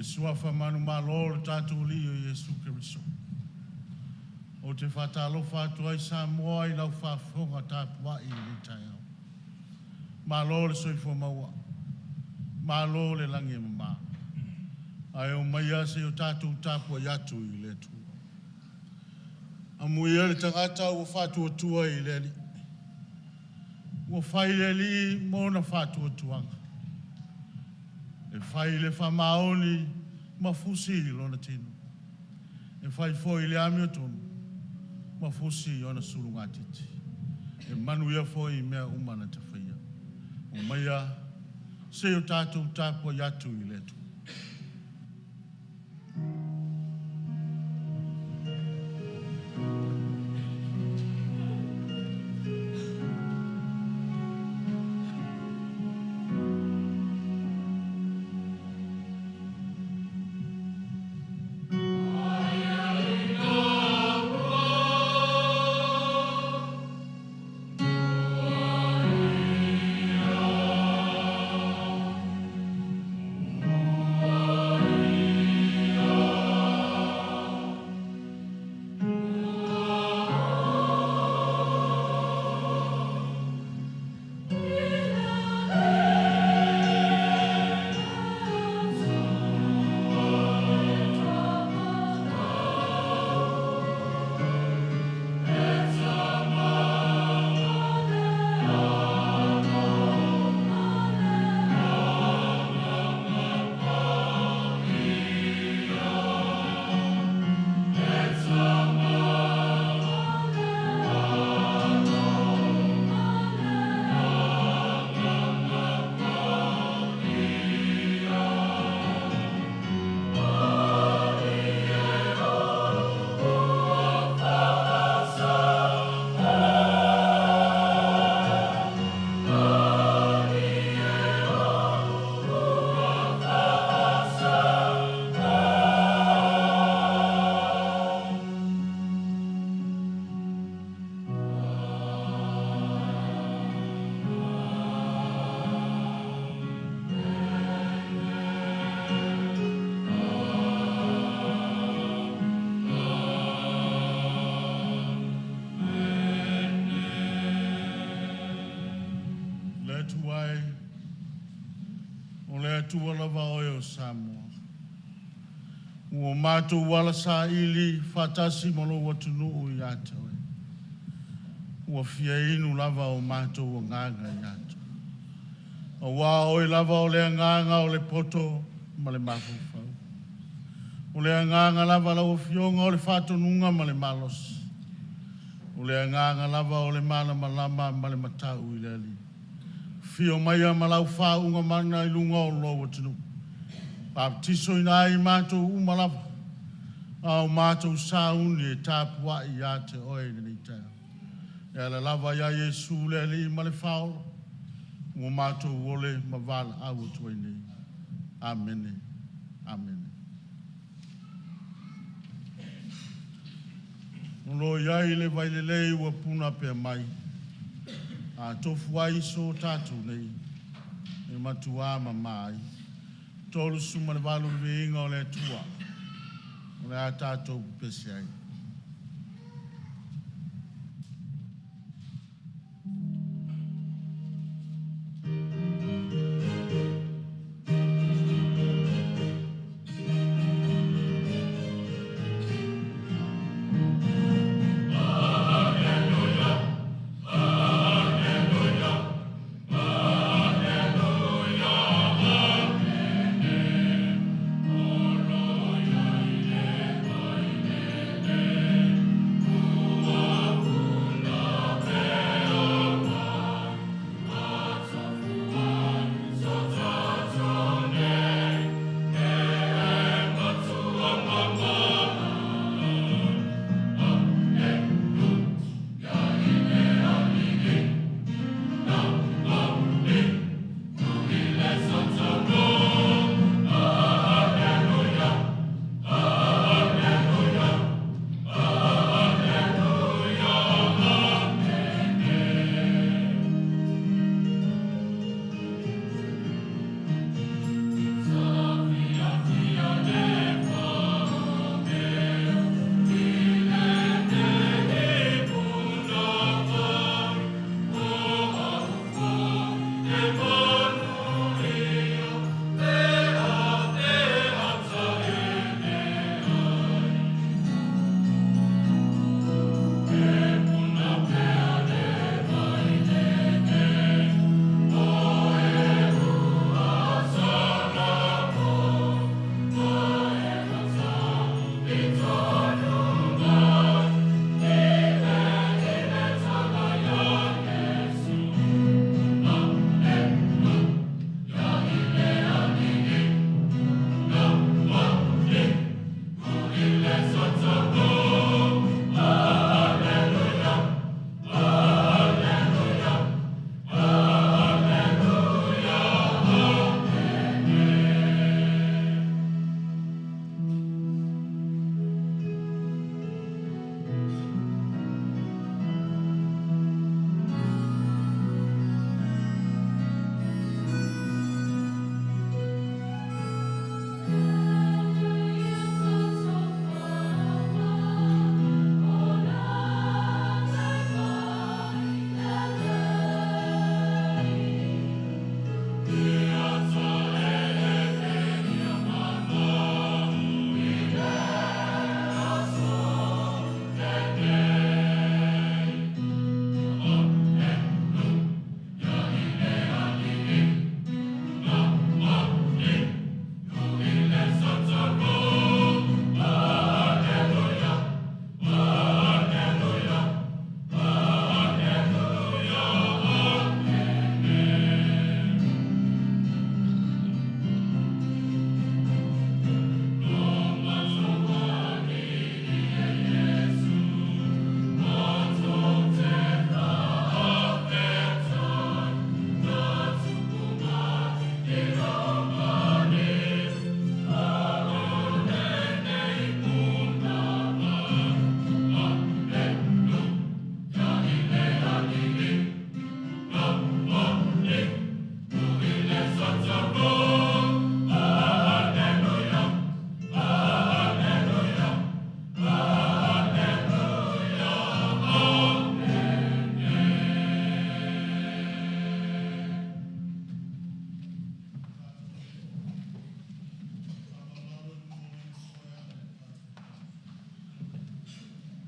I le suafa manumalo o le tatou Alii o Iesu Keriso. Ou te faatalofa atu ai Samoa i lau faafofoga tapuai i lenei taeao. Malo le soifua maua, malo le lagi e mama. Ae omaia se i o tatou tapuai atu i le Atua. Amuia le tagata ua faatuatua i le Alii, ua fai le Alii ma ona faatuatuaga. E fai le faamaoni ma fusi i lona tino. E fai foi le amiotonu ma fusi i ona sulugatiti. E manuia foi i mea uma na te faia. Omaia se i o tatou tapuai atu i le Atua. Le Atua e, o le Atua lava oe o Samoa. Ua matou ala saili faatasi ma lou atunuu ia te oe. Ua fia inu lava o matou agaga ia te oe. Auā oe lava o le agaga o le poto ma le mafaufau. O le agaga lava lau Afioga o le faatonuga ma le malosi. O le agaga lava o le malamalama ma le matau i le Alii. Afio maia ma lau faauuga mana i luga o lou atunuu. Papatisoina ai matou uma lava, a o matou sauni e tapuai ia te oe i lenei taeao. E ala lava ia Iesu le Alii ma le Faaola, ua matou ole ma valaau atu ai nei. Amene. Amene. O lo o i ai le vai lelei ua puna pea mai, a tofu ai so tatou nei, e matua mama ai. 38 le viiga o le Atua, o le a tatou pepese ai.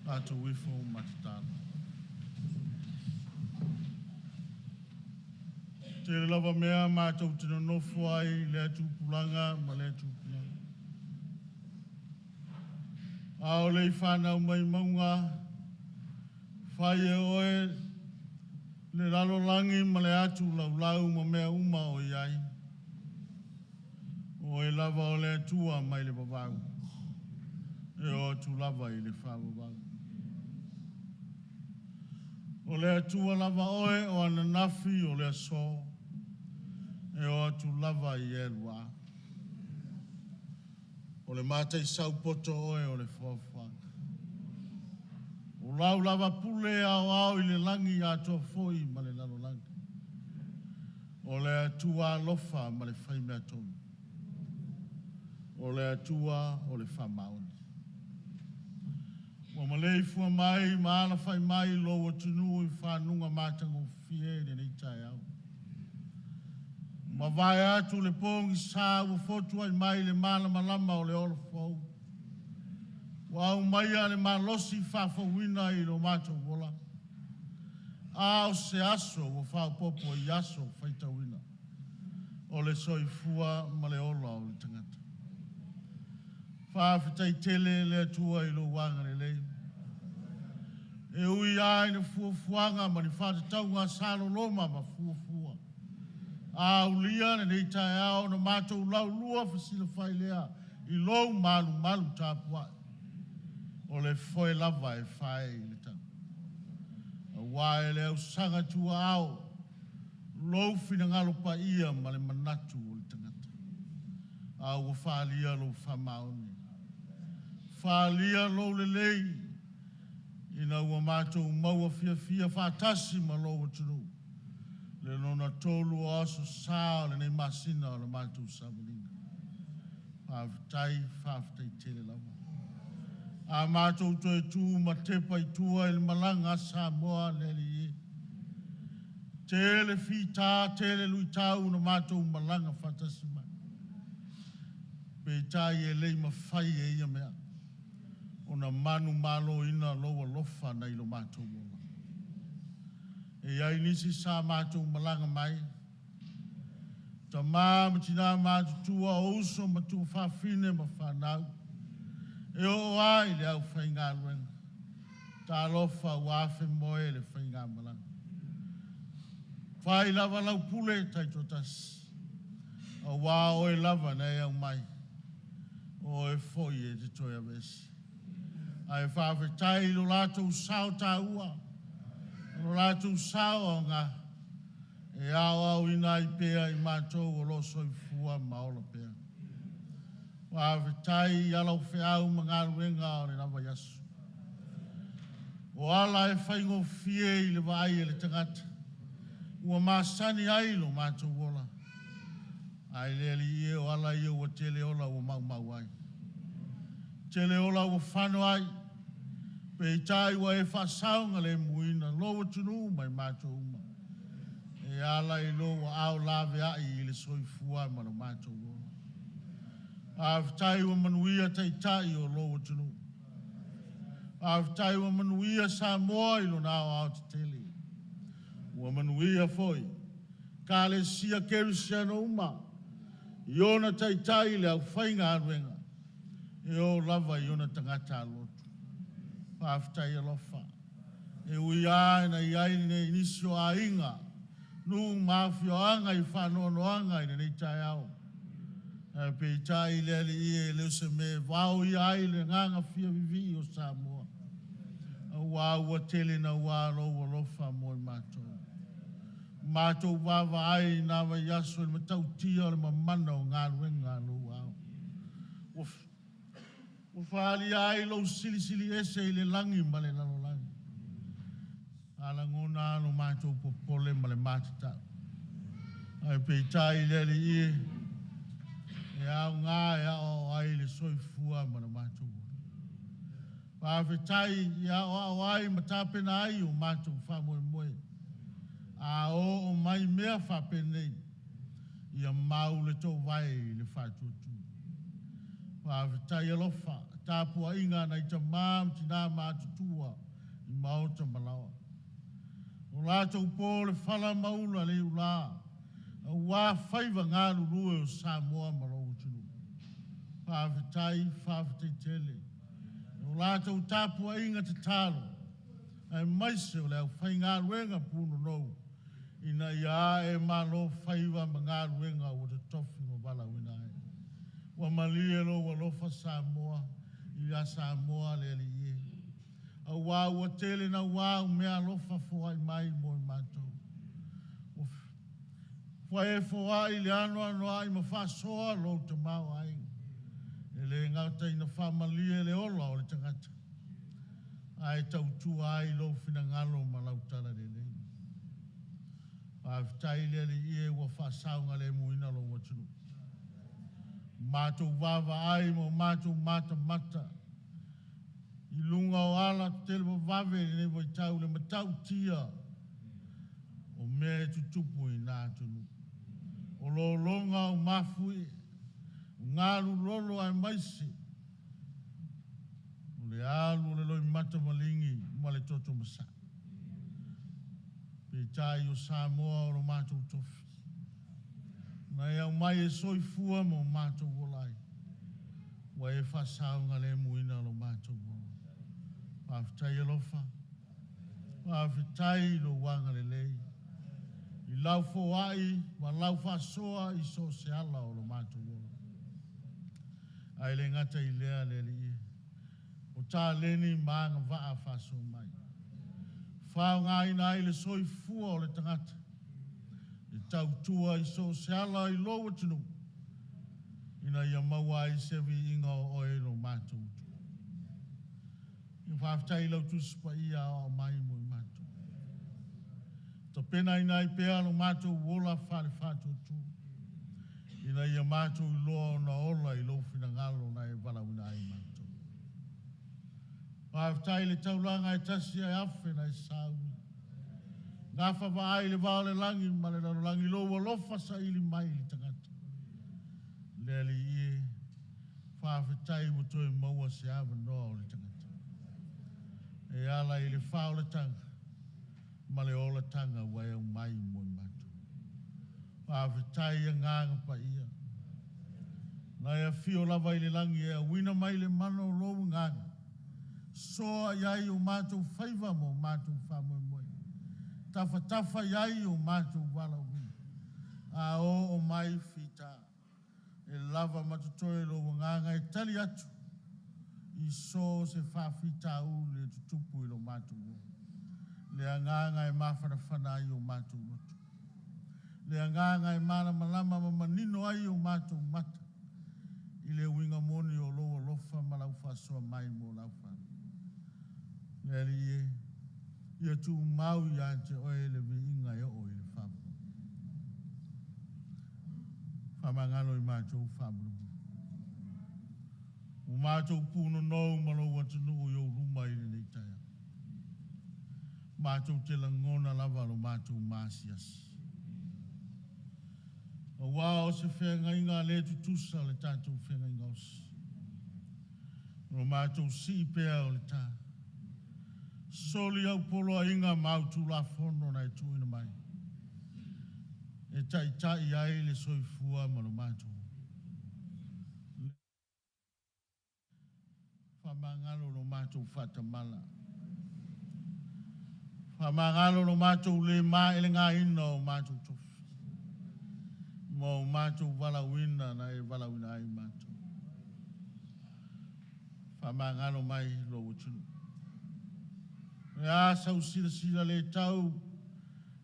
Tatou ifo ma tatalo. Tele lava mea matou te nonofo ai i lea tupulaga ma lea tupulaga. A o le i fanau mai mauga, fai e oe le lalolagi ma le atu laulau ma mea uma o i ai. O oe lava o le Atua mai le vavau, e oo atu lava i le faavavau. O le Atua lava oe o ananafi, o le aso, e oo atu lava i elua. O le mataisau poto oe o le foafoaga. O lau lava pule aoao i le lagi atoa foi ma le lalolagi. O le Atua alofa ma le faimea tonu. O le Atua o le faamaoni. Ua maleifua mai ma alafai mai lou atunuu i faguga matagofie i lenei taeao. Mavae atu le pogisa ua fotuai mai le malamalama o le ola fou. Ua aumaia le malosi faafouina i lo matou ola. A o se aso ua faaopoopo i aso faitauina o le soifua ma le ola o le tagata. Faafetai tele le Atua i lou agalelei. E ui lava i le fuafuaga ma ni faatatauga sa loloma ma fuafua. A aulia lenei taeao ona matou laulua fesilafai lea i lou malumalu tapuai. O le foe lava e fae i le tau. Aua e le ausaga tuaao lou finagalo paia ma le manatu o le tagata. A ua faaalia lou faamaoni, faaalia lou lelei, ina ua matou maua fiafia faatasi ma lou atunuu, le lona tolu o aso sa o lenei masina o le matou savaliga. Faafetai, faafetai tele lava. A matou toe tu ma tepa i tua i le malaga a Samoa le Alii e. Tele fita, tele luitau na matou malaga faatasi mai. Peitai e le i mafai e ia mea ona manumaloina lou alofa nai lo matou ola. E i ai nisi sa matou malaga mai, tama ma tina matutua o uso ma tuafafine ma fanau, e oo lava i le aufaigaluega. Talofa ua afemoe le faigamalaga. Fai lava lau pule taitoatasi, aua o oe lava na e aumai, o oe foi e te toe aveese. Ae faafetai i lo latou sao taua, o lo latou sao aoga, e aoaoina ai pea i matou o lo o soifua ma ola pea. Faafetai i ala o feau ma galuega o le vaiaso. O ala e faigofie i le vaai a le tagata, ua masani ai lo matou ola. Ae le Alii e, o ala ia ua tele ola ua maumau ai. Tele ola ua fano ai, peitai ua e faasaogalemuina lou atunuu ma i matou uma. E ala i lou aao laveai i le soifua ma lo matou ola. Faafetai ua manuia taitai o lou atunuu. Faafetai ua manuia Samoa i lona aoaotetele. Ua manuia foi Ekalesia Kerisiano uma i ona taitai le aufaigaluega e oo lava i ona tagata lotu. Faafetai alofa. E ui lava ina i ai nei nisi o aiga, nuu ma afioaga i faanoanoaga i lenei taeao. Ae peitai le Alii e le o se mea e vao ia ai le agaga fiavivii o Samoa. Aua ua tele naua lou alofa mo i matou. Matou vaavaai i nā vaiaso i le matautia o le mamana o galuega a lou ao. Ua faaalia ai lou silisili ese i le lagi ma le lalolagi. A lagona lo matou popole ma le matatau. Ae peitai le Alii e, e aoga e aoao ai le soifua ma le matou ola. Faafetai i aoao ai ma tapena ai o matou faamoemoe. A oo mai mea faapenei, ia mau le toovae i le faatuatua. Faafetai alofa, Tapuaiga a nai tama ma tina matutua i maota ma laoa. O latou po o le fala ma ula le iulā, aua faiva galulue o Samoa ma lou atunuu. Faafetai, faafetai tele. O latou tapuaiga tatalo, aemaise o le aufaigaluega punonou, ina ia ae malo faiva ma galuega ua totofi ma valaauina ai. Ua malie lou alofa Samoa ia Samoa le Alii e, aua ua tele naua au meaalofa foai mai mo i matou. Ua e foai le anoanoai ma faasoa lou tamaoaiga. E le gata ina faamalie le ola o le tagata, ae tautua ai lou finagalo ma lau talalelei. Faafetai le Alii e ua faasaogalemuina lou atunuu. Matou vaavaai ma o matou matamata i luga o ala televavave i lenei vaitau le matautia o mea e tutupu i na atunuu. O lologa o mafuie, o galu lolo aemaise o le alu o le loimata maligi ma le toto masaa. Peitai o Samoa o lo matou tofi, na e aumai e soifua ma o matou ola ai, ua e faasaogalemuina lo matou ola. Faafetai alofa, faafetai i lou agalelei, i lau foai ma lau faasoa i so o se ala o lo matou ola. Ae le gata i lea le Alii e, o taleni ma agavaa faasoa mai, faaaogaina ai le soifua o le tagata, e tautua i so o se ala i lou atunuu, ina ia maua ai se viiga o oe i lo matou atunuu. Ia faafetai i lau Tusi Paia aoao mai mo i matou. Tapenaina ai pea lo matou ola faale-faatuatua, ina ia matou iloa ona ola i lou finagalo na e valaauina ai matou. Faafetai i le taulaga e tasi ae afe na e sauni. Gafa vaai le vao o le lagi ma le lalolagi i lou alofa saili mai i le tagata. Le Alii e, faafetai ua toe maua se avanoa o le tagata. E ala i le faaolataga ma le olataga ua e aumai mo i matou. Faafetai Agaga Paia, na e afio lava i le lagi e auina mai le mana o lou agaga, soa i ai o matou faiva ma o matou faamoemoe, tafatafa i ai o matou valaauina, a oo mai fita, e lava ma totoe lou agaga e tali atu i so o se faafitauli e tutupu i lo matou ola. Le agaga e mafanafana ai o matou loto. Le agaga e malamalama ma manino ai o matou mata i le uiga moni o lou alofa ma lau faasoa mai mo lau fanau. Le Alii e, ia tumau ia te oe le viiga e oo i le faavavau. Faamagalo i matou faamolemole. Ua matou punonou ma lou atunuu i ou luma i lenei taeao. Matou te lagona lava lo matou maasiasi. Aua o se feagaiga le tutusa le tatou feagaiga osi. O lo matou sii pea o le tā. Soli au poloaiga ma au tulafono na e tuuina mai, e taitai ai le soifua ma lo matou. Faamagalo lo matou faatamala. Faamagalo lo matou le maelegāina o matou tofi, ma o matou valaauina na e valaauina ai matou. Faamagalo mai lou atunuu. O le a sau silasila le tau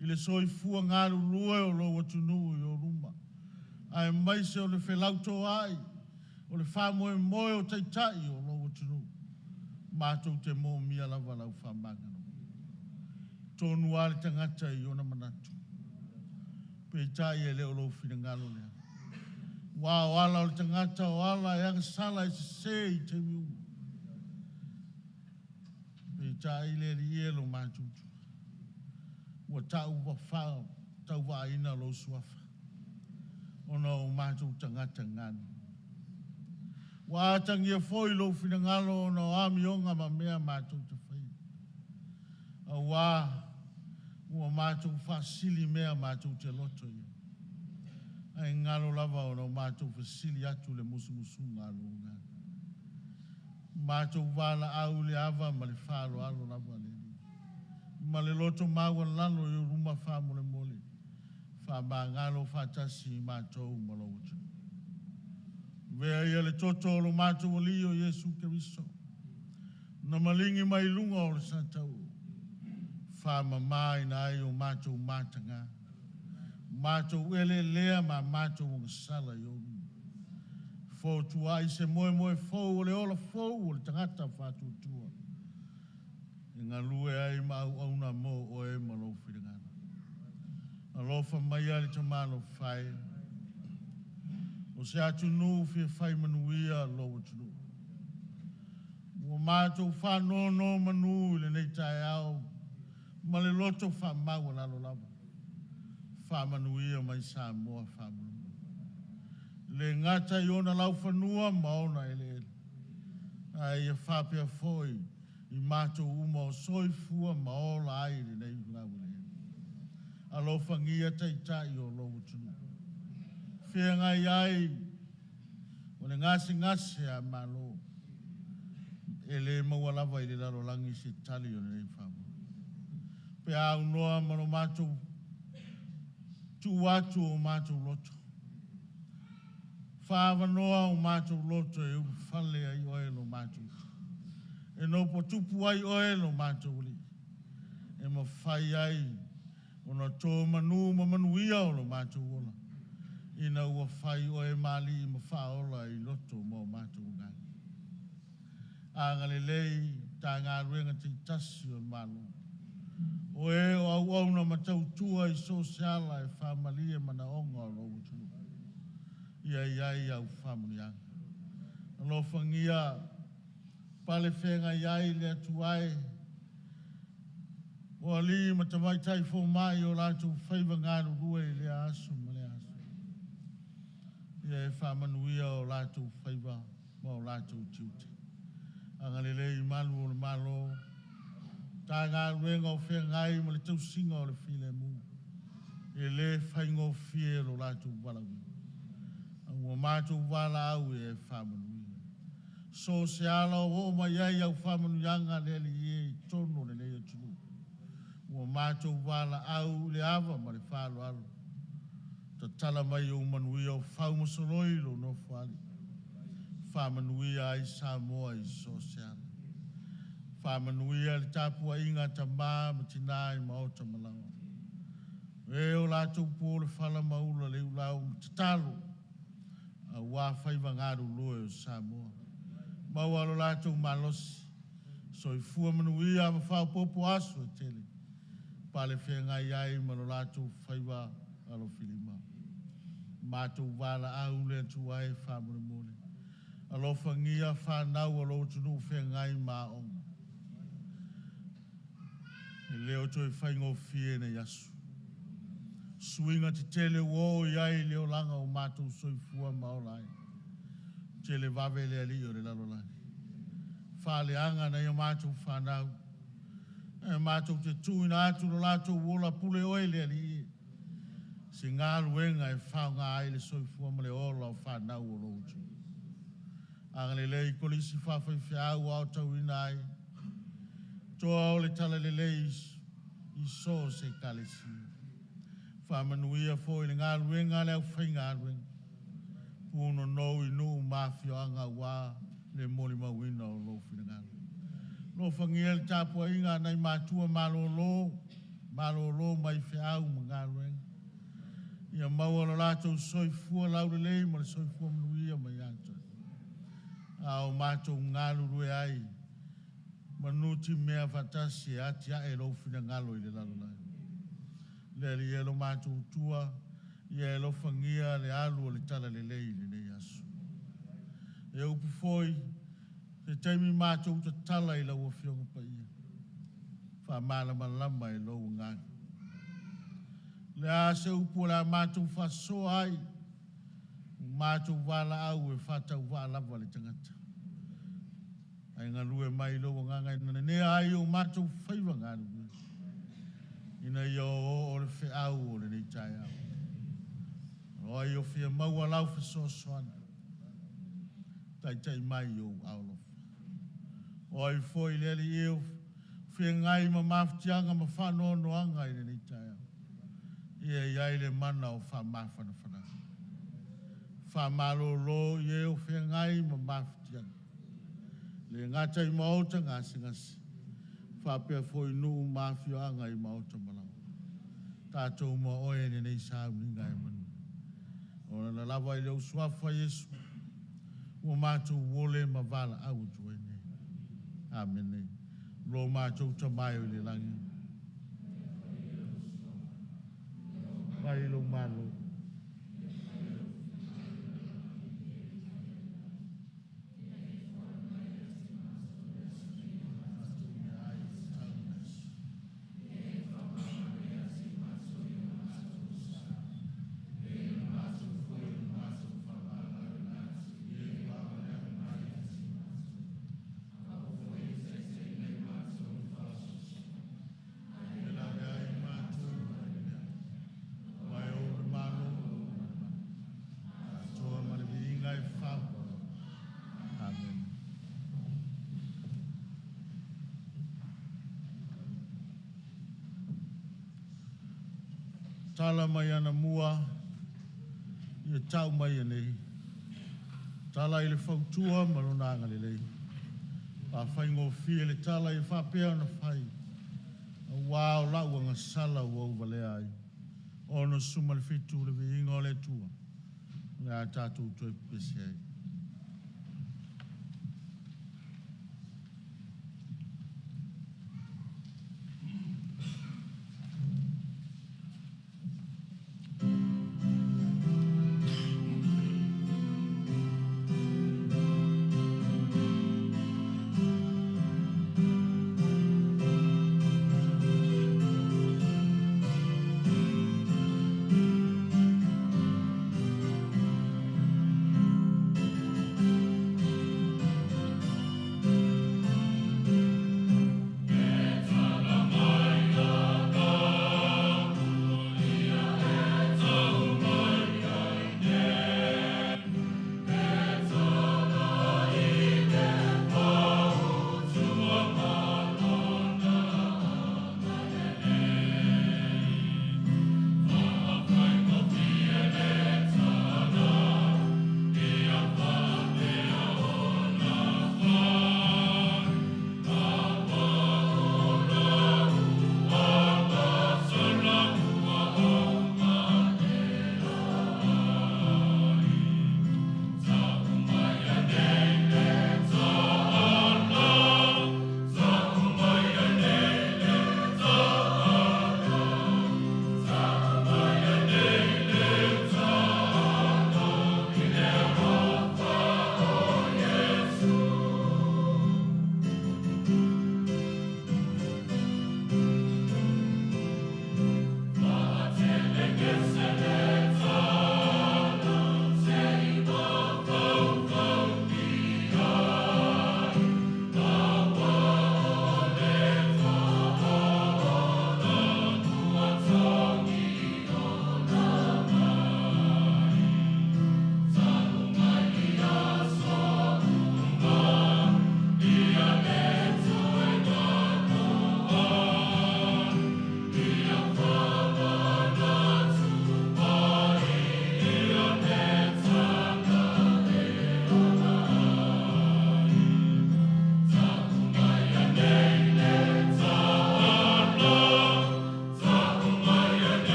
i le soifua galulue o lou atunuu i ou luma, aemaise o le felautoai, o le faamoemoe o taitai o lou atunuu, matou te moomia lava lau faamagalo. Tonu lava le tagata i ona manatu, peitai e le o lou finagalo lea. Aua o ala o le tagata o ala e agasala e sese i taimi uma. Peitai le Alii e lo matou Atua, ua tauvaaina lou suafa, ona o matou tagata ganu. Ua atagia foi lou finagalo ona o amioga ma mea matou te faia. Auā ua matou faasili mea matou te loto i ai, ae galo lava ona o matou fesili atu i le musumusuga a lou Agaga. Matou valaau i le ava ma le faaaloalo lava le Alii, ma le loto maualalo i ou luma faamolemole, faamagalo faatasi i matou ma lou atunuu. Avea ia le toto o lo matou Alii o Iesu Keriso, na maligi mai luga o le satauro, faamamaina ai o matou mataga, matou eleelea ma matou ogasala i ou luma. Fotuai se moemoe fou o le ola fou o le tagata faatuatua, e galue ai ma auauna mo oe ma lou finagalo. Alofa maia le Tamalofa e, o se atunuu fia fai manuia lou atunuu. Ua matou faanonomanu i lenei taeao ma le loto faamaualalo lava. Faamanuia mai Samoa faamolemole. Le gata i ona laufanua ma ona eleele, ae ia faapea foi i matou uma o soifua ma ola ai i lenei laueleele. Alofagia taitai o lou atunuu. Feagai ai o le gasegase a Malo, e le maua lava i le lalolagi se tali o lenei faamoemoe. Pe aunoa ma lo matou tuu atu o matou loto, faavanoa o matou loto e ulufale ai oe lo matou, e nofotupu ai oe lo matou Alii, e mafai ai ona to manu ma manuia o lo matou ola, ina ua fai oe ma Alii ma Faaola i loto ma o matou agaga. Agalelei Matagaluega taitasi o le Malo, o e o auauna ma tautua i so o se ala e faamalie manaoga o lou atunuu. Ia i ai au faamanuiaga. Alofagia pale feagai ai le Atua e, o alii ma tamaitai fomai o latou faiva galulue i lea aso ma lea aso. Ia e faamanuia o latou faiva ma o latou tiute. Agalelei malu o le Malo, Matagaluega o feagai ma le tausiga o le filemu, e le faigofie lo latou valaauina. A ua matou valaau e faamanuia. So o se ala o oo mai ai au faamanuiaga le Alii e i totonu o lenei atunuu. Ua matou valaau i le ava ma le faaaloalo. Tatala mai ou manuia o faumasoloi lou nofoalii. Faamanuia ai Samoa i so o se ala. Faamanuia le tapuaiga a tamā ma tinā i maota ma laoa. E o latou po le fala ma ula le iulao ma tatalo, auā faiva galulue o Samoa. Maua lo latou malosi, soifua manuia ma faaopoopo aso e tele, pale feagai ai ma lo latou faiva alofilima. Matou valaau le Atua e faamolemole. Alofagia fanau o lou atunuu feagai ma aoga. E le o toe faigofie nei aso. Suiga tetele ua oo i ai le olaga o matou soifua ma ola ai. Tele vave le alii o le lalolagi. Faaleaga nai o matou fanau. E matou te tuuina atu lo latou ola pule oe le Alii e. Se galuega e faaaoga ai le soifua ma le ola o fanau o lou atunuu. Agalelei kolisi faafaifeau o aotauina ai. Toa o le talalelei i so o se ekalesia. Faamanuia foi le galuega a le aufaigaluega. Punonou i nuu ma afioaga auā le molimauina o lou finagalo. Alofagia le tapuaiga a nai matua malolo, malolo mai feau ma galuega. Ia maua lo latou soifua laulelei ma le soifua manuia mai ia te oe. A o matou galulue ai, ma nutimea faatasi e atiae lou finagalo i le lalolagi. Le Alii e lo matou Atua, ia e alofagia le alu o le talalelei i lenei aso. E upu foi, se taimi matou tatala i lau Afioga Paia, faamalamalama e lou Agaga. Le a se upu o le a matou faasoa ai, Matou valaau e faatauvaa lava le tagata. Ae galue mai lou agaga e nanea ai o matou faiva galulue, ina ia oooo le feau o lenei taeao. O ai o fia maua lau fesoasoani, taitai mai i ou aao alofa. O ai foi le Alii e o feagai ma mafatiaga ma faanoanoaga i lenei taeao, ia i ai le mana o faamafanafanaga. Faamalolo i e o feagai ma mafatiaga, le gata i maota gasegase, faapea foi nuu ma afioaga i maota malae. Tatou ma oe i lenei sauniga e manuia. Ona na lava i lou suafa Iesu, ua matou ole ma valaau atu ai nei. Amene. Lo matou Tama e i le lagi, mai lou malo. Mai o le malo, atoa ma le viiga e fau. Amen. Tala mai anamua, ia tau mai e nei. Tala i le fautua ma lona agalelei. Faafaigofie le tala ia faapea ona fai. Auā o lau agasala ua ou valea ai. 67 le viiga o le Atua. O le a tatou toe pepese ai.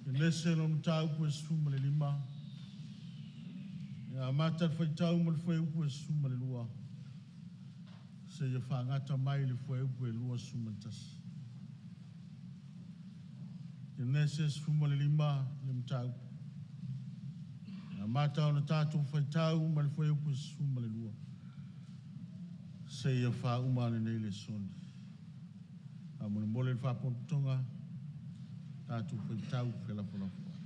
Kenese lona mataupu e 15, e amata le faitau ma le fuaiupu e 12, seia faagata mai le fuaiupu e 21. Kenese 15 le mataupu. E amata ona tatou faitau ma le fuaiupu e 12, seia faauma nei lesoni. Faamolemole le faapotopotoga, tatou faitau felafolafoai.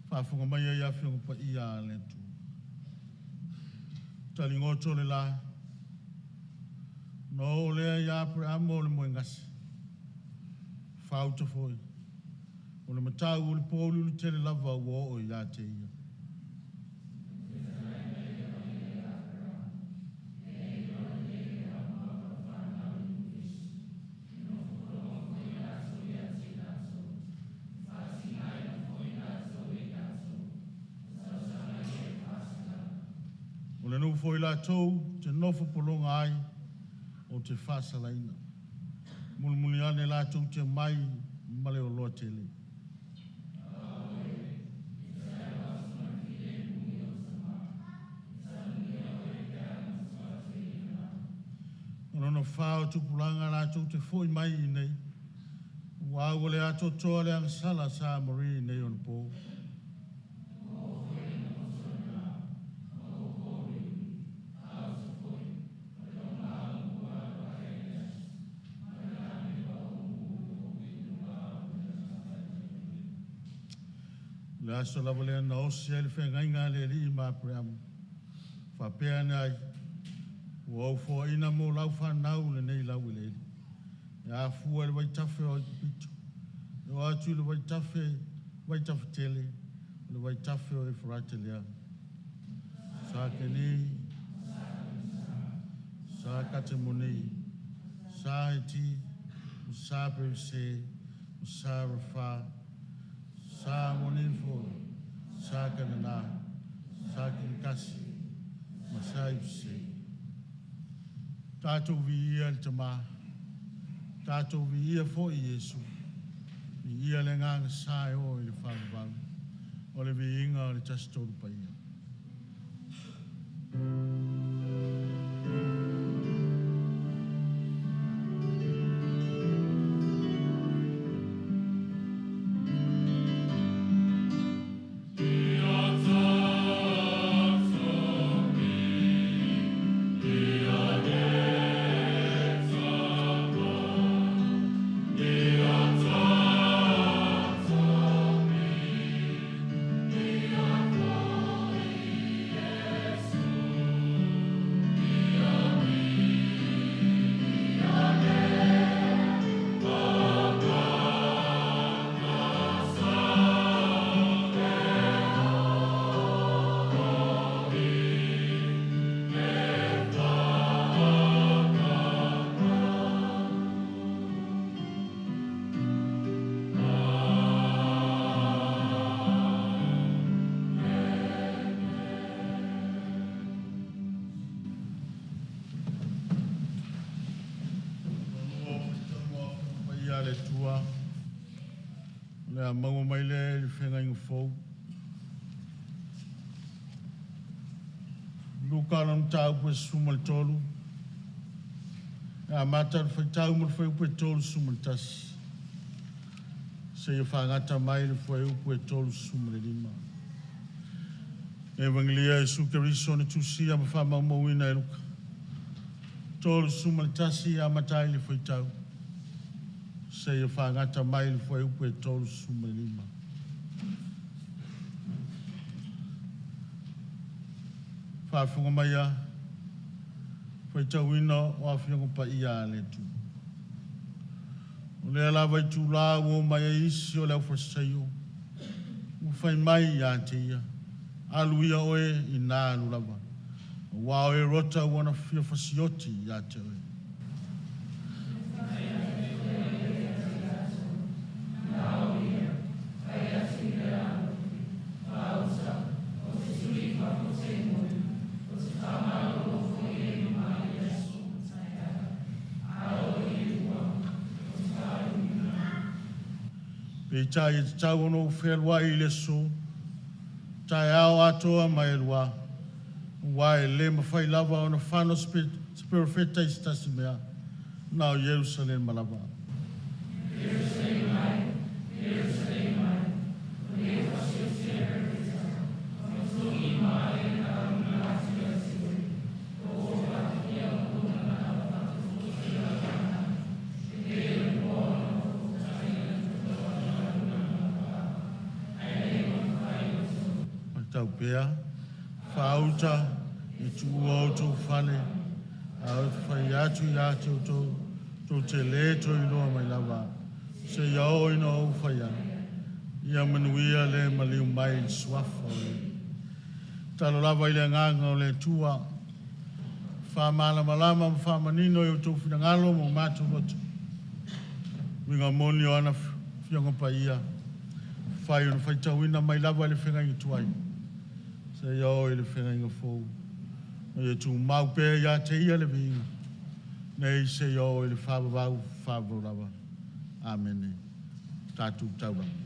Faafofoga mai ai Afioga Paia a le Atua. Taligoto le la, na oo lea ia Aperamo le moegasi, fauta foi, o le matau o le pōuliuli tele lava ua oo ia te ia. O le nuu foi latou te nofo pologa ai o te faasalaina. Mulimuli ane latou te mai ma le oloa tele. O lona fa o tupulaga latou te foi mai i nei, ua le atoatoa le agasala sa Marie nei ona po. Le aso lava lea na osi ai le feagaiga a le Alii ma Aperamo. Faapea ane ai, ua ou foaina mo lau whanau le nei lau eleele. E afua i le vaitafe o Aikupito. E o atu i le vaitafe, vaitafe tele, o le vaitafe o Eferate lea. Sa Keni, sa Katemoni, sa Heti, sa Perise, sa Rafa, sa Monifo, sa Kanana, sa Kinkasi, ma sa Ipse. Tatou viia le Tama, tatou viia foi Iesu, viia le agaga sa e oo i le faavavau, o le viiga o le Tasi Tolu Paia. Paia le Atua, o le a maua mai lea i le feagaiga fou. Luka lona mataupu e 13, e amata le faitau ma le fuaiupu e 31, seia faagata mai le fuaiupu e 35. Evangelia Iesu Keriso na tusia ma faamaumauina e Luka. 31 amata ai le faitau, seia faagata mai le fuaiupu e 35. Faafofoga mai a, faitauina o Afioga Paia a le Atua. O lea lava itulā ua omai ai isi o le aufalesaio, ua fai mai ia te ia, alu ia oe i na alu lava, auā o Erota ua na fia fasioti ia te oe. Peitai e tatau ona ou fealuai i le aso, taeao atoa ma e lua, aua e le mafai lava ona fano se perofeta i se tasi mea, na o Ierusalema lava. Matau pea, faauta i tuua o outou fale, ae ou te fai atu ia te outou, tou te le toe iloa mai lava, seia oo ina ou fai atu, ia manuia le maliu mai i le suafa o le Alii. Tatalo lava i le agaga o le Atua, faamalamalama ma faamanino i outou finagalo ma o matou loto, uiga moni o ana afioga paia, fai ona faitauina mai lava i le feagaiga tuai, seia oo i le feagaiga fou. Ma ia tumau pea ia te ia le viiga, nei seia oo i le faavavau faavavau lava. Amene. Tatou taulaga.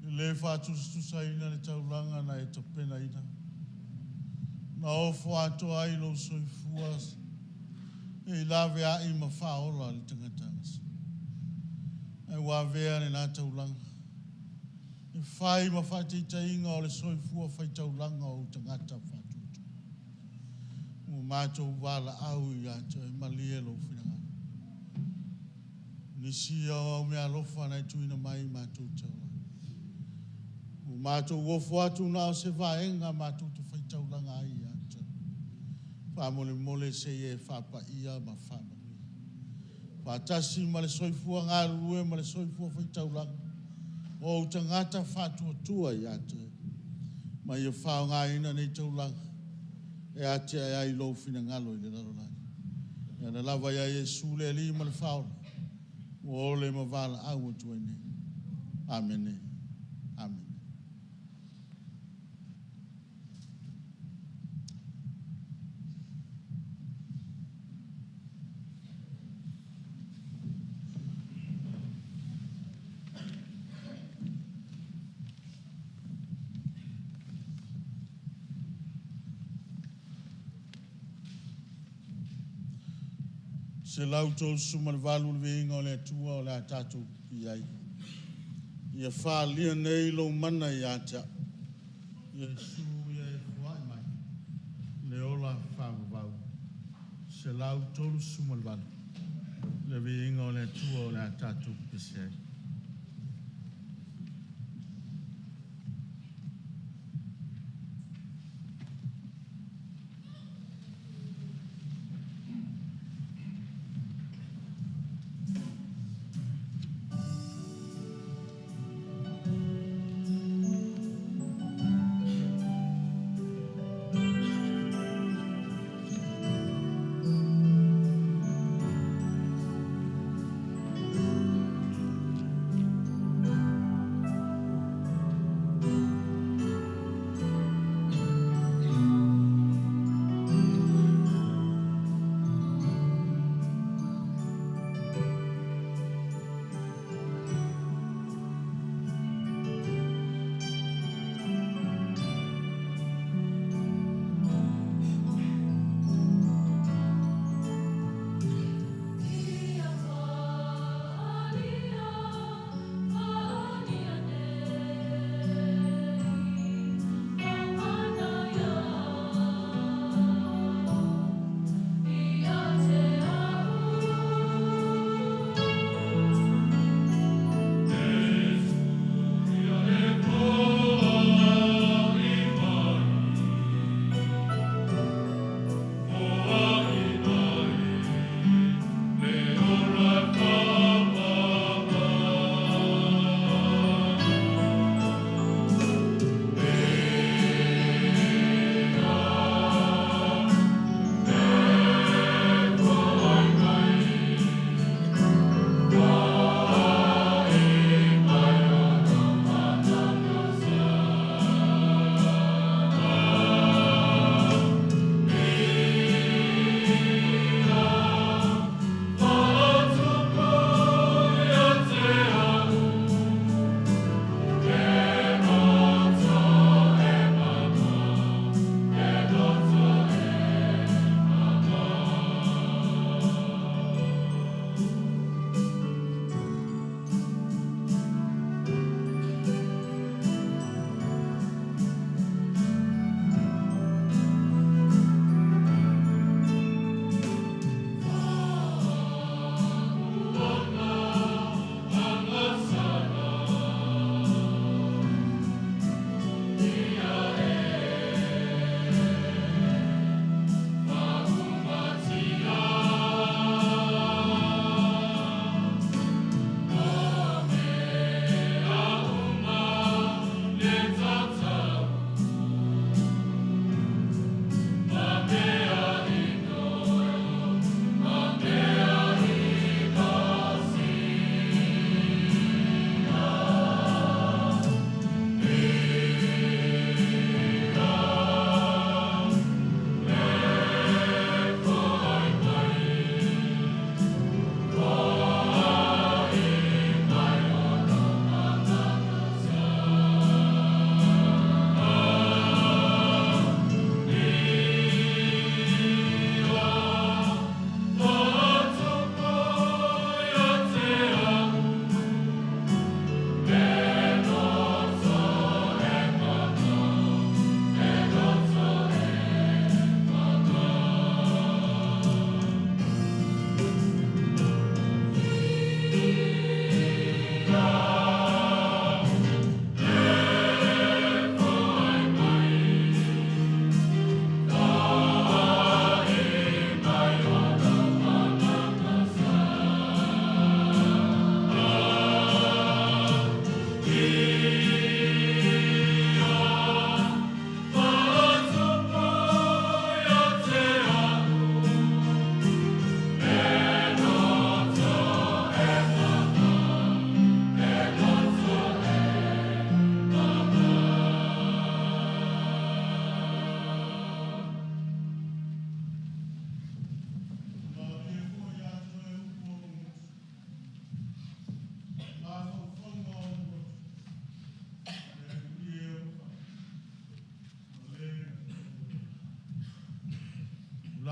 E le faatusatusaina le taulaga na e tapenaina, na ofo atoa ai lou soifua e laveai ma faaola le tagata gase. Ae ua avea lena taulaga e fai ma faataitaiga o le soifua faitaulaga o ou tagata faatuatua. Ua matou valaau ia te oe, malie lou finagalo. Nisi ia o au meaalofa na e tuuina mai matou te ola ai. Ua matou ofo atu na o se vaega matou te faitaulaga ai ia te oe. Faamolemole se i e faapaia ma faamanuia. Faatasi ma le soifua galulue ma le soifua faitaulaga. O ou tagata faatuatua ia te oe, ma ia faaaogaina nei taulaga e atiae ai lou finagalo i le lalolagi. E ala lava ia Iesu le Alii ma le Faaola, ua ole ma valaau atu ai nei. Amene. Amene. 138 le viiga o le Atua o le a tatou pipii ai. Ia faaalia nei lou mana ia te au. Iesu ia e foai mai le ola faavavau. 138 le viiga o le Atua o le a tatou pepesi ai.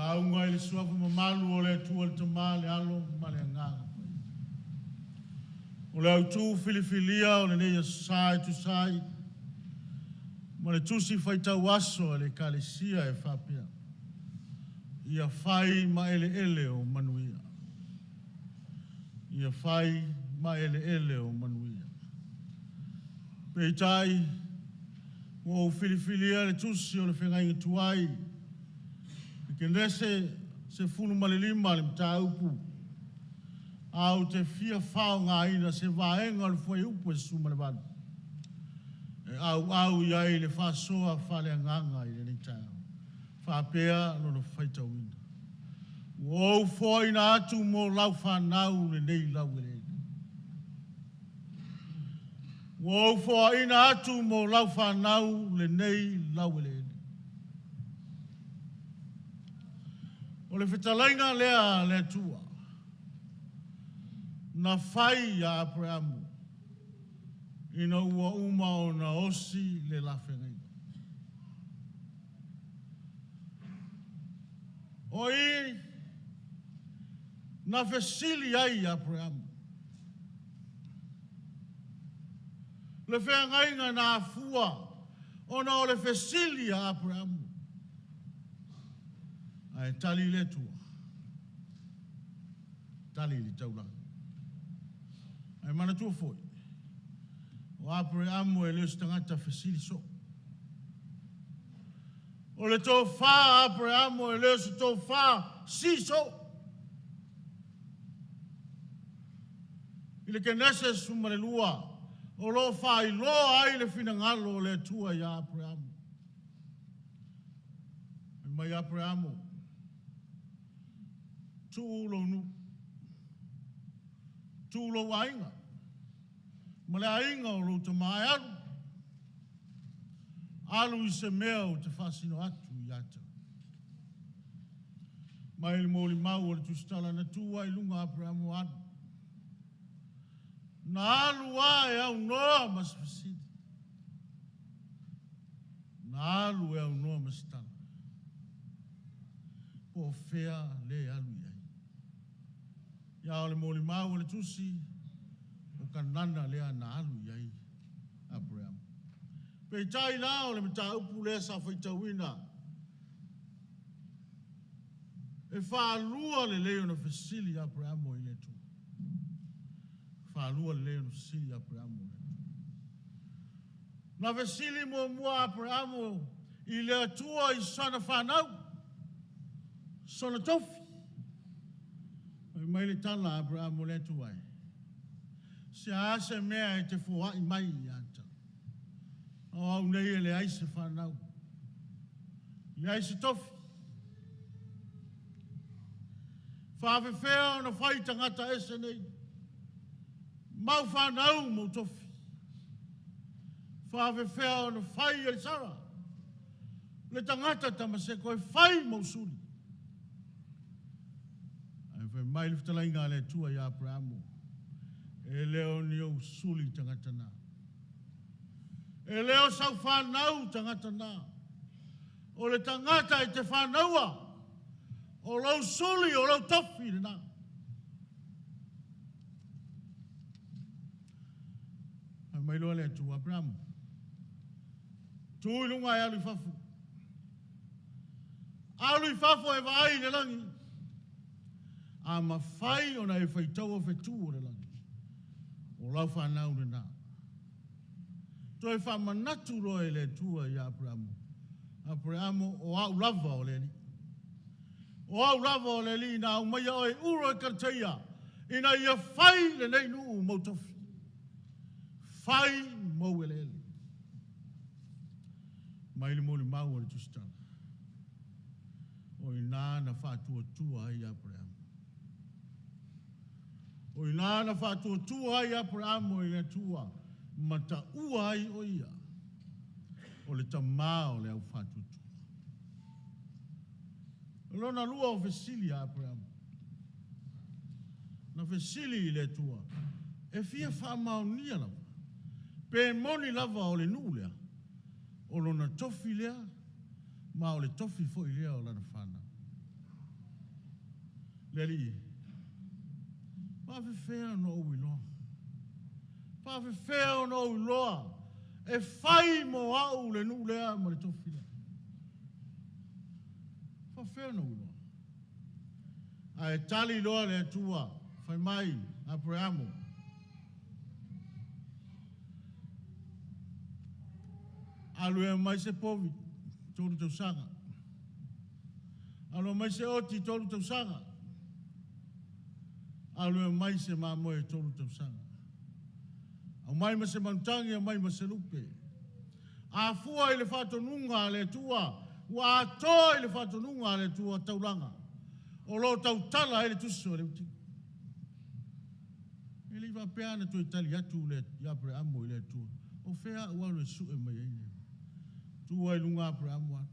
Lauga i le suafa mamalu o le Atua le Tama, le Alo ma le Agaga Paia. O le autu filifilia o lenei aso Sa e tusa ai ma le tusi faitau aso a le Ekalesia e faapea, Ia fai ma eleele o manuia. Ia fai ma eleele o manuia. Peitai, ua ou filifilia le tusi o le feagaiga tuai, le Kenese 15 le mataupu, ae ou te fia faaaogaina se vaega o le fuaiupu e 18 e auau i ai le faasoa faaleagaga i lenei taeao, faapea lona faitauina. Ua ou foaina atu mo lau fanau lenei laueleele. Ua ou foaina atu mo lau fanau lenei laueleele. O le fetalaiga lea a le Atua na fai ia Aperamo ina ua uma ona osi le la feagaiga. O i na fesili ai Aperamo, le feagaiga na afua ona o le fesili a Aperamo. Ae tali le Atua, tali i le taulaga. Ae manatua foi, o Aperamo e le o se tagata fesili soo. O le tofa a Aperamo e le o se tofa si soo. I le Kenese 12, o lo o faailoa ai le finagalo o le Atua ia Aperamo. Fai mai Aperamo, tuu lou nuu, tuu lou aiga, ma le aiga o lou tama e alu, alu i se mea ou te faasino atu ia te oe. Mai le molimau o le tusitala na tu ai i luga Aperamo alu. Na alu lava e aunoa ma se fesili. Na alu e aunoa ma se tala. Po o fea le alu i ai. Ia o le molimau o le tusi, o Kanana lea na alu i ai Aperamo. Peitai la o le mataupu lea sa faitauina, e faalua lelei ona fesili Aperamo i le Atua. Faalua lelei ona fesili Aperamo i le Atua. Na fesili muamua Aperamo i le Atua i sana fanau, sona tofi. Fai mai le tala a Aperamo, Le Atua e, se a se mea e te foai mai ia te au? O au nei e leai se fanau, leai se tofi. Faafefea ona fai tagata ese nei? Mau fanau mau tofi. Faafefea ona fai e le Sara? Le tagata Tamaseko e fai mau suli. Ae fai mai le fetalaiga a le Atua ia Aperamo, e le o ni ou suli tagata na. E le o sau fanau tagata na. O le tagata e te fanaua, o lou suli, o lou tofi lena. Fai mai loa le Atua, Aperamo, tu i luga e alu i fafo. Alu i fafo e vaai i le lagi. A mafai ona e faitaua fetu o le lagi, o lau fanau lena. Toe faamanatu loa e le Atua ia Aperamo, Aperamo, o au lava o le Alii. O au lava o le Alii na aumaia oe i Uro e Karateia, ina ia fai lenei nuu mou tofi, fai mou eleele. Mai le molimau o le tusitala, o i ina na faatuatua ai Aperamo. O i ina na faatuatua ai Aperamo i le Atua, ma taua ai o ia, o le tama o le au faatuatua. O lona lua o fesili a Aperamo, na fesili i le Atua, e fia faamaonia lava, pe moni lava o le nuu lea, o lona tofi lea, ma o le tofi foi lea o lana fanau. Le Alii e, faafefea ona ou iloa? Faafefea ona ou iloa e fai mo au le nuu lea ma le tofi lea? Faafefea ona ou iloa? Ae tali loa le Atua, fai mai, Aperamo, alu e aumai se povi, 3 tausaga. Alu aumai se oti, 3 tausaga. Alu e aumai se mamoe, 3 tausaga. Aumai ma se manutagi, aumai ma se lupe. A fua i le faatonuga a le Atua, ua atoa i le faatonuga a le Atua taulaga o lo o tautala ai le tusi o Lewitiko. E le i faapea ona toe tali atu le Aperamo i le Atua, o fea au alu e sue mai ai le tu ai luga Aperamo alu.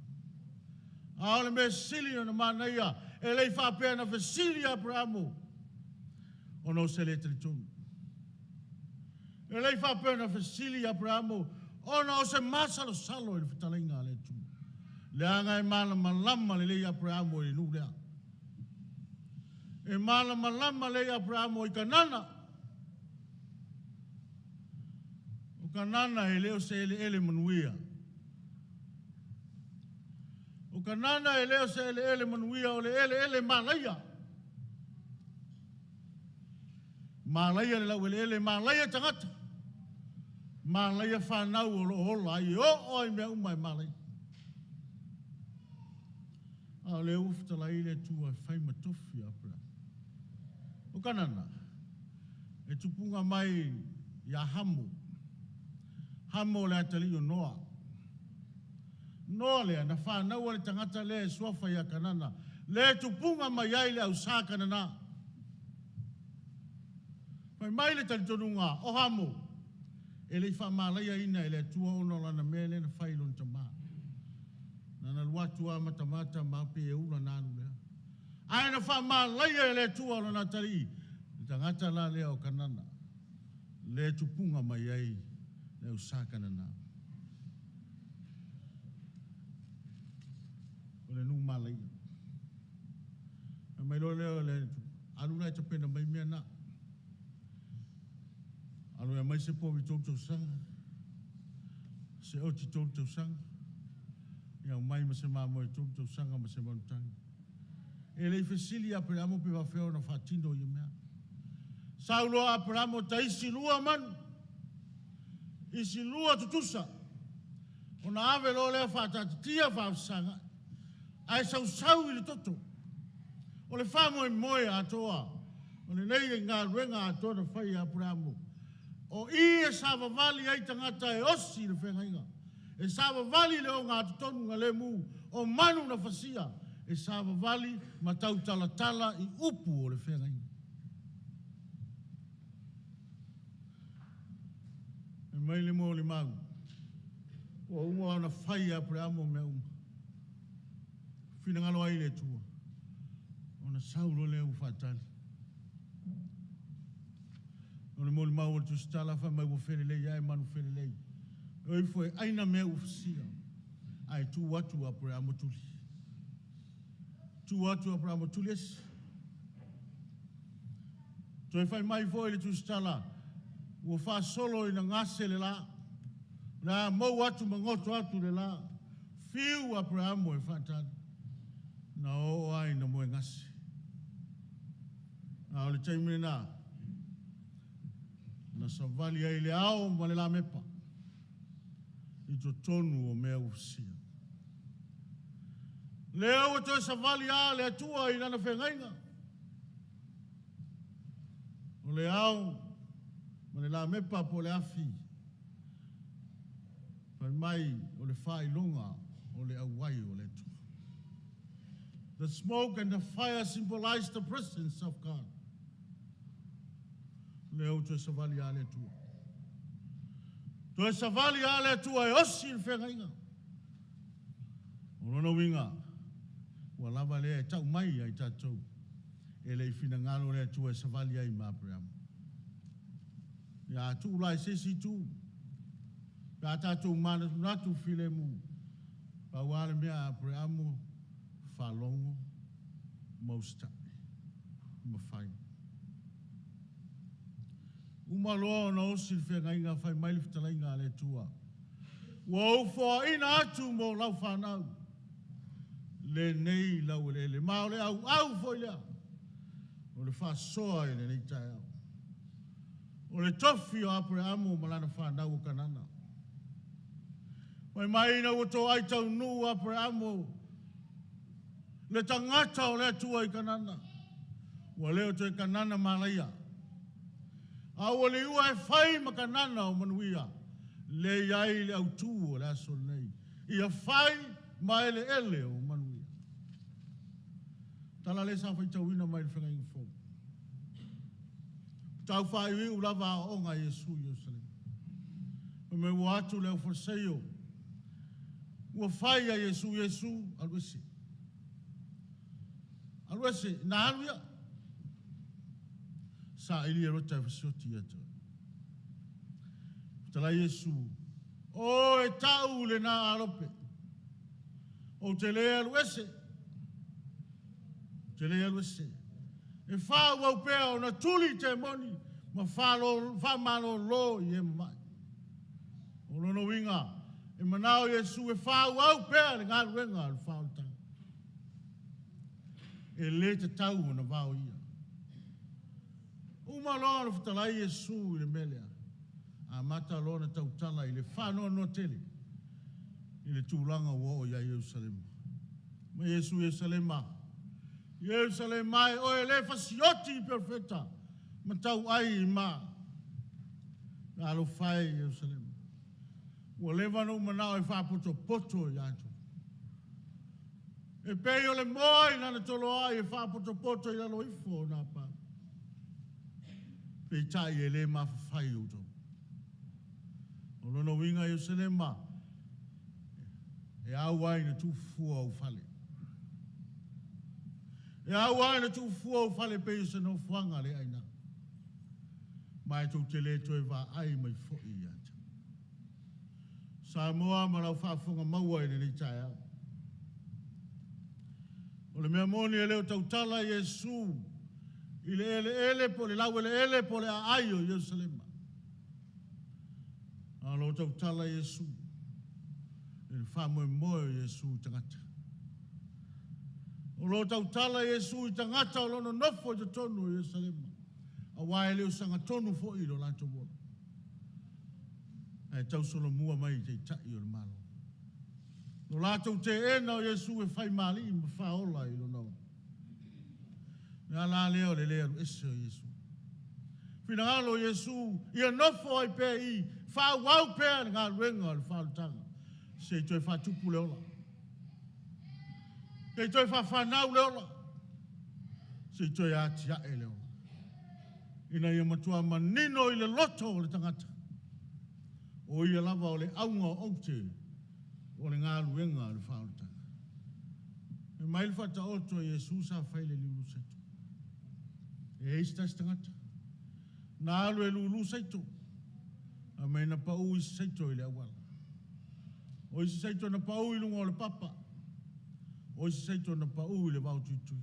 A o le mea sili ona manaia, e le i faapea na fesili Aperamo ona o se le talitonu. E le i faapea na fesili Aperamo ona o se masalosalo i le fetalaiga a le Atua. Leaga e malamalama lelei Aperamo i le nuu lea. E malamalama lelei Aperamo i Kanana. O Kanana e le o se eleele manuia. O Kanana e le o se eleele manuia, o le eleele malaia. Malaia le laueleele, malaia tagata, malaia whanau o lo ola ai, e oo ai mea uma e malaia. A o le ua fetalai le Atua e fai ma tofi a Aperamo. O Kanana, e tupuga mai ia Hamo. Hamo o le atalii o Noa. Noa lea, na whānaua le tagata lea e suafa ia Kanana, le tupuga mai ai le ausā Kanana. Fai mai le talitonuga o Hamo, e le i faamalaia ina e le Atua ona o lana mea lea na fai i lona tamā. Na na alu atu lava matamata ma pe e ula na alu lea. Ae na faamalaia e le Atua lona atalii, le tagata la lea o Kanana, le tupuga mai ai le ausā Kanana. O le nuu malaia. Fai mai loa lea o le alu la e tapena mai mea na. Alu e aumai se povi 3 tausaga, se oti 3 tausaga, ia aumai ma se mamoe 3 tausaga ma se manutagi. E le i fesili Aperamo pe faafefea ona faatino ia mea. Sau loa Aperamo ta isi 2 manu, isi 2 tutusa, ona ave loa lea faatatatia faafesagai, ae sausau i le toto. O le faamoemoe atoa, o lenei galuega atoa na fai e Aperamo. O i e savavali ai tagata e osi i le feagaiga, e savavali le ogatotonu na lemu, o manu na fasia, e savavali ma tautalatala i upu o le feagaiga. E mai le mo le mau, ua uma ona fai e Aperamo mea uma. Finagalo ai le Atua, ona sau loa lea ua faatali. O le molimau o le tusitala fai mai ua felelei ae manu felelei. O ifo e aina mea ua fasia, ae tu atu Aperamo tuli. Tu atu Aperamo tuli esi. Toe fai mai foi le tusitala, ua faasolo ina gase le la. O le a mou atu ma goto atu le la. Fiu Aperamo e faatali. Na oo ai na moe gase. A o le taimi lena, na savali ai le ao ma le lamepa i totonu o mea ua fasia. Lea ua toe savali a le Atua i lana feagaiga. O le ao ma le lamepa po o le afi, fai mai o le faailoga o le auai o le Atua. The smoke and the fire symbolize the presence of God. Lea ua toe savali a le Atua. Toe savali a le Atua e osi le feagaiga. O lona uiga, ua lava lea e tau mai ai tatou, e le i finagalo le Atua e savali ai ma Aperamo. Ia a tuu la i se isi itu, pe a tatou manatunatu filemu, pau lava le mea a Aperamo, faalogo ma usitai. mafai. Uma loa ona osi le feagaiga fai mai le fetalaiga a le Atua. Ua ou foaina atu mo lau fanau lenei laueleele, ma o le auau foi lea o le faasoa i lenei taeao. O le tofi o Apereamo ma lana fanau o Kanana. Fai mai ina ua toai taunuu Apereamo le tagata o le Atua i Kanana, ua le o toe Kanana malaia, a ua liua e fai ma Kanana o manuia, le i ai le autū o le aso lenei, ia fai ma eleele o manuia. Tala lea sa faitauina mai le Feagaiga Fou. Tau faaiuiu lava aoaoga a Iesu i Ierusalema. Fai mai ua atu le aufaleseio, ua fai a Iesu, Iesu, alu ese. Alu ese, na alu ia. Saili e lota e fasioti ia te oe. Fetalai Iesu, o e tau lena alope. Ou te le alu ese. Ou te le alu ese. E faaauau pea ona tuli temoni ma faamalolo i e mama'i. O lona uiga, e manao Iesu e faaauau pea le galuega a le faaolataga. E le tatau ona vaoia. Uma loa ona fetalai Iesu i le mea lea, amata loa ona tautala i le faanoanoa tele i le tulaga ua oo i ai Ierusalema. Mai Iesu Ierusalema, Ierusalema e oe le fasioti i perofeta ma tauai i ma. Talofa e i Ierusalema. Ua leva ona ou manao e faapotopoto ia outou. E pei o le moa i lana toloai e faapotopoto i lalo ifo o nā pau. Peitai e le mafafai outou. O lona uiga Ierusalema, e au ai na tuufua ou fale. E au ai na tuufua ou fale pei o se nofoaga le aina. Ma e tou te le toe vaai mai foi ia te. Samoa ma lau faafofoga maua i lenei taeao. O le mea moni e le o tautala Iesu i le eleele po o le laueleele po o le aai o Ierusalema. A o lo o tautala Iesu i le faamoemoe o Iesu i tagata. O lo o tautala Iesu i tagata o lo o nonofo i totonu o Ierusalema, aua e le o sagatonu foi i lo latou ola, ae tausolomua mai i taitai o le Malo. Lo latou teena o Iesu e fai ma alii ma faaola i lona ola. Le ala lea o le le alu ese o Iesu. Finagalo o Iesu ia nofo ai pea i faaauau pea le galuega o le faaolataga, se i toe faatupu le ola, se i toe faafanau le ola, se i toe atiae le ola, ina ia matua manino i le loto o le tagata, o ia lava o le auga o aute o le galuega a le faaolataga. E mai le faataoto a Iesu sa fai le liulu saito. E i ai se tasi tagata na alu e lulu saito, a mai na pau isi saito i le auala. O isi saito na pau i luga o le papa, o isi saito na pau i le vao tuitui,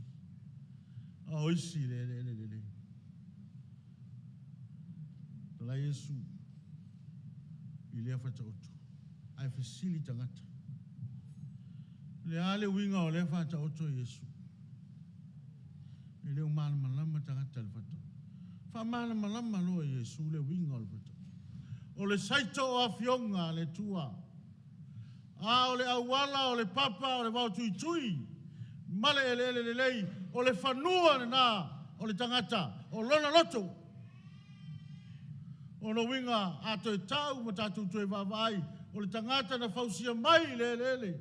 a o isi i le eleele lelei. Talai Iesu i lea faataoto, ae fesili tagata. Le a le uiga o lea faataoto Iesu? E le o malamalama tagata i le faataoto. Faamalamalama loa Iesu le uiga o le faataoto. O le saito o afioga a le Atua, a o le auala o le papa o le vao tuitui ma le eleele lelei, o le fanua lena o le tagata, o lona loto. O lona uiga, a toe tau ma tatou toe vaavaai, o le tagata na fausia mai i le eleele,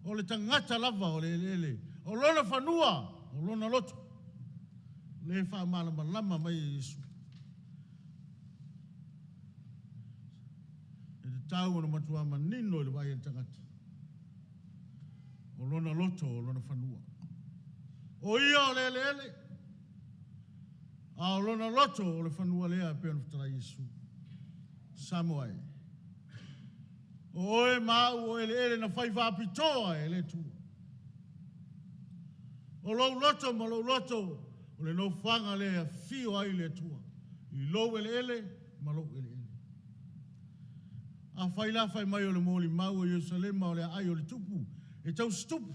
o le tagata lava o le eleele, o lona fanua, o lona loto. Le faamalamalama mai e Iesu. E tatau ona matua manino i le vaai a le tagata, o lona loto, o lona fanua. O ia o le eleele, a o lona loto o le fanua lea e pei ona fetalai Iesu. Samoa e. O oe ma au o eleele na fai faapitoa e le Atua. O lou loto ma lou loto o le nofoaga lea e afio ai le Atua i lou eleele ma lou eleele. Afai la fai mai o le molimau o Ierusalema o le aai o le tupu e tausitupu,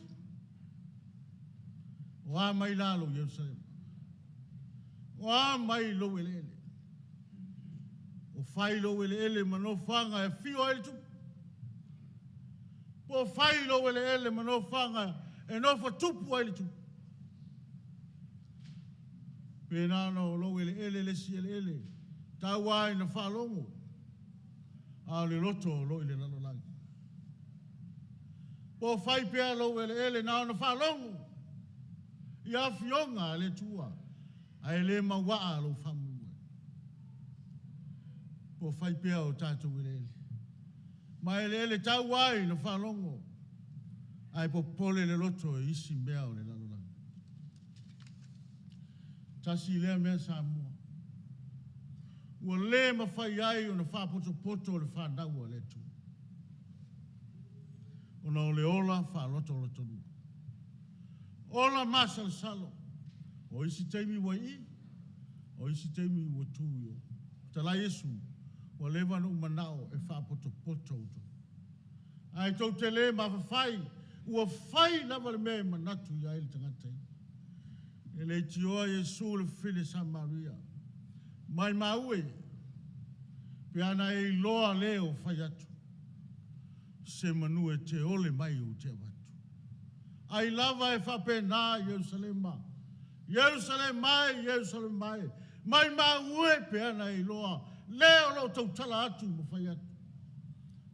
o a mai la lou Ierusalema? O a mai lou eleele? O fai lou eleele ma nofoaga e afio ai le tupu? Po o fai lou eleele ma nofoaga e nofo tupu ai le tupu? Pe na ona o lou eleele le isi eleele, tau lava ina faalogo, a o le loto o lo o i le lalolagi. Po o fai pea lou eleele na ona faalogo i afioga a le Atua, ae le mauaa lou faamoemoe. Po o fai pea o tatou eleele, ma eleele tau lava ina faalogo, ae popole le loto i isi mea o le lalolagi. Tasi lea mea Samoa, ua le mafai ai ona faapotopoto le fanau a le Atua, ona o le ola faalotolotolua, ola masalosalo. O isi taimi ua i i, o isi taimi ua tu i o. Fetalai Iesu, ua leva ona ou manao e faapotopoto outou. Ae tou te le mafafai, ua fai lava le mea e manatu i ai le tagata ia. E leitioa Iesu le fefine Samaria, maimau e, pe ana e iloa le o fai atu, se manu e te ole mai ou te avatu. Ai lava e faapena Ierusalema, Ierusalema e, Ierusalema e, maimau e pe ana e iloa le o lo o tautala atu ma fai atu,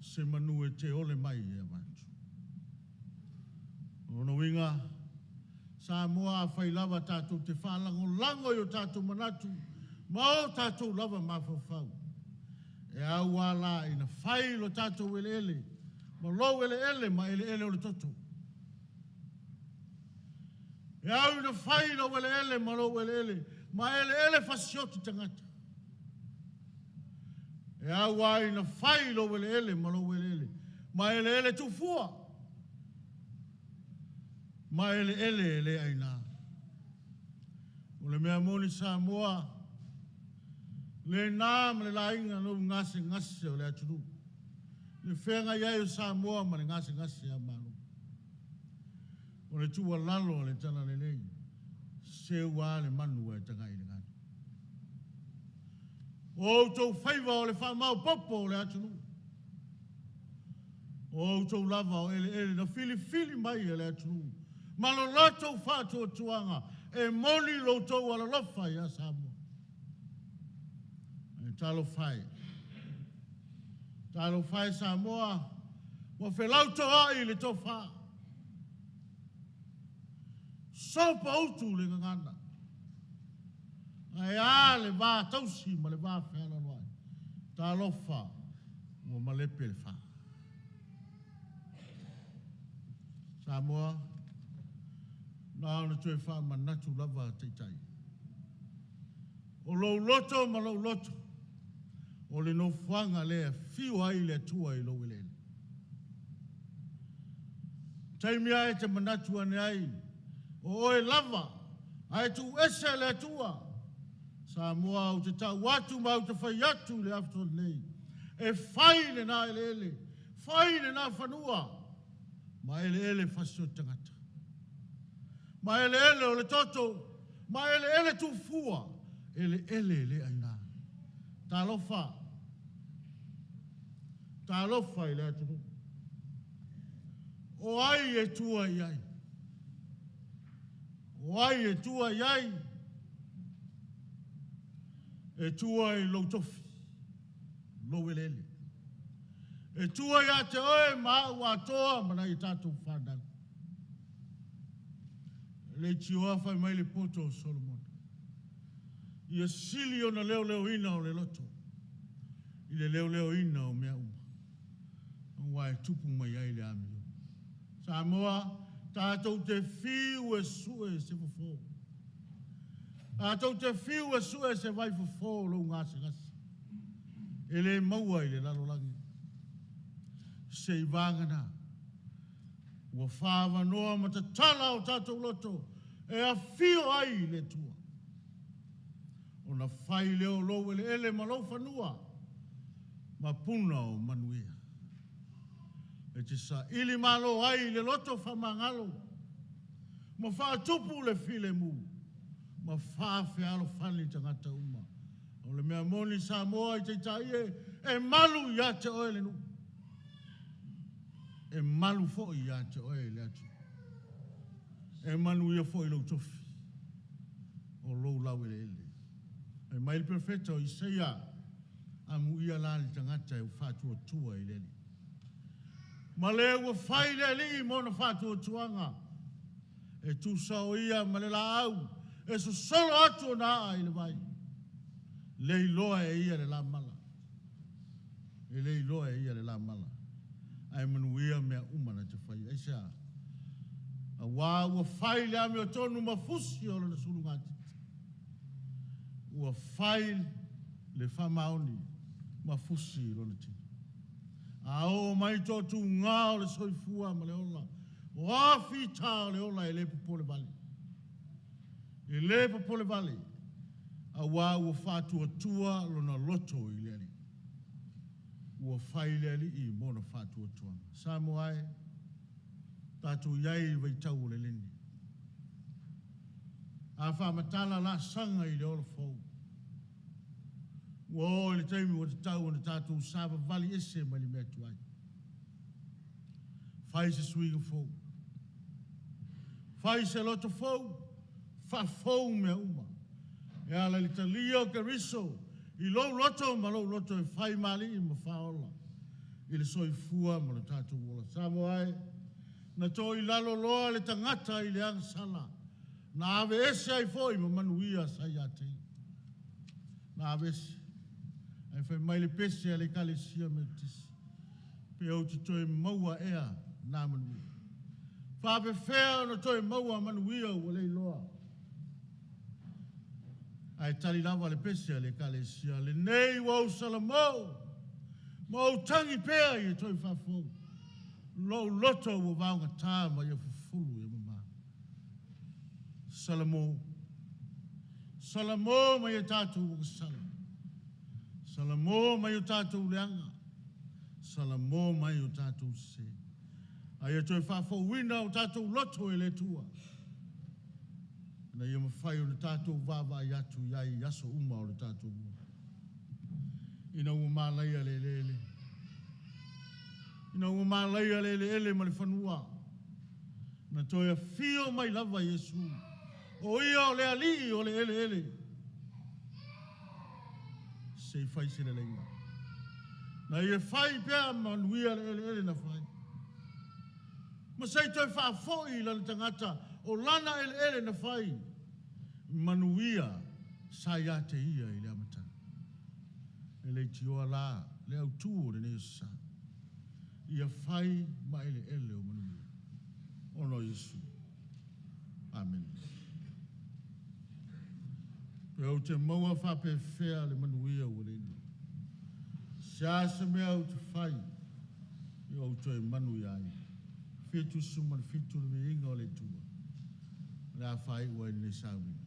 se manu e te ole mai e avatu. O lona uiga, Samoa afai lava tatou te faalagolago i o tatou manatu ma o tatou lava mafaufau, e au lava la ina fai lo tatou eleele ma lou eleele ma eleele o le toto. E au ina fai lou eleele ma lou eleele ma eleele fasioti tagata. E au lava ina fai lou eleele ma lou eleele ma eleele tuufua ma eleele e le aina. O le mea moni Samoa, lena ma le laina lou gasegase o le atunuu, le feagai ai o Samoa ma le gasegase a Malo. O le tuualalo a le Talalelei, seu lava le manu ae tagai i le galu. O outou faiva o le faamaopoopo o le atunuu. O outou lava o eleele na filifili mai e le atunuu ma lo latou faatuatuaga e moni lo outou alolofa ia Samoa. Ae talofa e, talofa e Samoa, ua felautoai le tofa. Sopoutu le gagana. Ae a le va tausi ma le va fealoaloai. Talofa ua malepe le fa. Samoa, na ona toe faamanatu lava Taitai. O lou loto ma lou loto, o le nofoaga lea e afio ai le Atua i lou eleele. Taimi lava e te manatu ane ai, o oe lava, ae tuu ese le Atua. Samoa, ou te tau atu ma ou te fai atu i le aso lenei, e fai lena eleele, fai lena fanua, ma eleele fasioti tagata, ma eleele o le toto, ma eleele tuufua, eleele e le aina. Talofa, talofa i le atunuu. O ai e tua i ai? O ai e tua i ai? E tua i lou tofi, lou eleele. E tua ia te oe ma au atoa ma nai a tatou fanau. E leitioa fai mai le poto o Solomona, ia sili ona leoleoina o le loto i le leoleoina o mea uma, aua e tupu mai ai le amio. Samoa, tatou te fiu e sue se fofo. Tatou te fiu e sue se vaifofo o lou gasegase. E le maua i le lalolagi. Se i vagana ua faaavanoa ma tatala o tatou loto e afio ai le Atua. Ona fai lea o lou eleele ma lou fanua ma puna o manuia. E te saili malo ai le loto faamagalo, ma faatupu le filemu, ma faafealofani tagata uma. O le mea moni Samoa i taitai e, e malu ia te oe le nuu. E malu foi ia te oe le atunuu. E manuia foi lou tofi, o lou laueleele. Fai mai le perofeta o Isaia, amuia la le tagata e faatuatua i le Alii. Ma le ua fai le Alii ma ona faatuatuaga, e tusa o ia ma le laau e sosolo atu ona aa i le vai. Le iloa e ia le lamala. E le iloa e ia le lamala. Ae manuia mea uma na te faia. Aisea? Auā ua fai le amiotonu ma fusi o lona sulugatiti. Ua fai le faamaoni ma fusi i lona tino. A oo mai toatuga o le soifua ma le ola, o a fita o le ola e le popole vale. E le popole vale, auā ua faatuatua lona loto i le Alii. Ua fai le Alii mo ona faatuatuaga. Samoa e, tatou i ai i le vaitau o le leni. A faamatala laasaga i le ola fou, ua oo i le taimi ua tatau ona tatou savavali ese mai le mea tuai. Fai se suiga fou. Fai se loto fou, faafou mea uma. E ala i le talia o Keriso i lou loto ma lou loto e fai ma alii ma faaola i le soifua ma lo tatou ola. Samoa e, na toilalo loa le tagata i le agasala, na aveese ai foi ma manuia sa ia te ia. Na aveese. Ae fai mai le pese a le Ekalesia Metotisi, pe ou te toe maua ea na manuia. Faapefea ona toe maua manuia ua le iloa. Ae tali lava le pese a le Ekalesia, lenei ua ou salamo, ma ou tagi pea ia toe faafou. Lou loto ua vaogata ma ia fufulu ia mama. Salamo, salamo mai e tatou agasala. Salamo mai o tatou leaga. Salamo mai o tatou sese. A ia toe faafouina o tatou loto e le Atua, ina ia mafai ona tatou vaavaai atu i ai i aso uma o le tatou ola. Ina ua malaia le eleele, ina ua malaia le eleele ma le fanua, na toe afio mai lava Iesu, o ia o le Alii o le eleele, se i fai se leleiga. Na ia fai pea manuia le eleele na fai, ma se i toe faafoi i lana tagata o lana eleele na fai, manuia sa ia te ia i le amataga. E leitioa la le autū o lenei aso Sa, ia fai ma eleele o manuia, ona o Iesu. Amene. Pe ou te maua faapefea le manuia ua le iloa. Se a se mea ou te fai, ia ou toe manuia ai. 77 le viiga o le Atua. O le a faaiu ai lenei sauniga.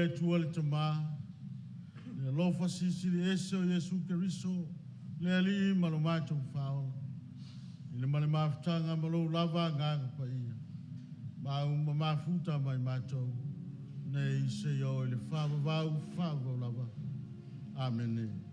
Atua le Tamā, le alofa silisili ese o Iesu Keriso, le Alii ma lo matou Faaola, i le ma le mafutaga ma lou lava Agaga Paia, ma uma mafuta mai matou, nei seia oo i le faavavau faavavau lava. Amene.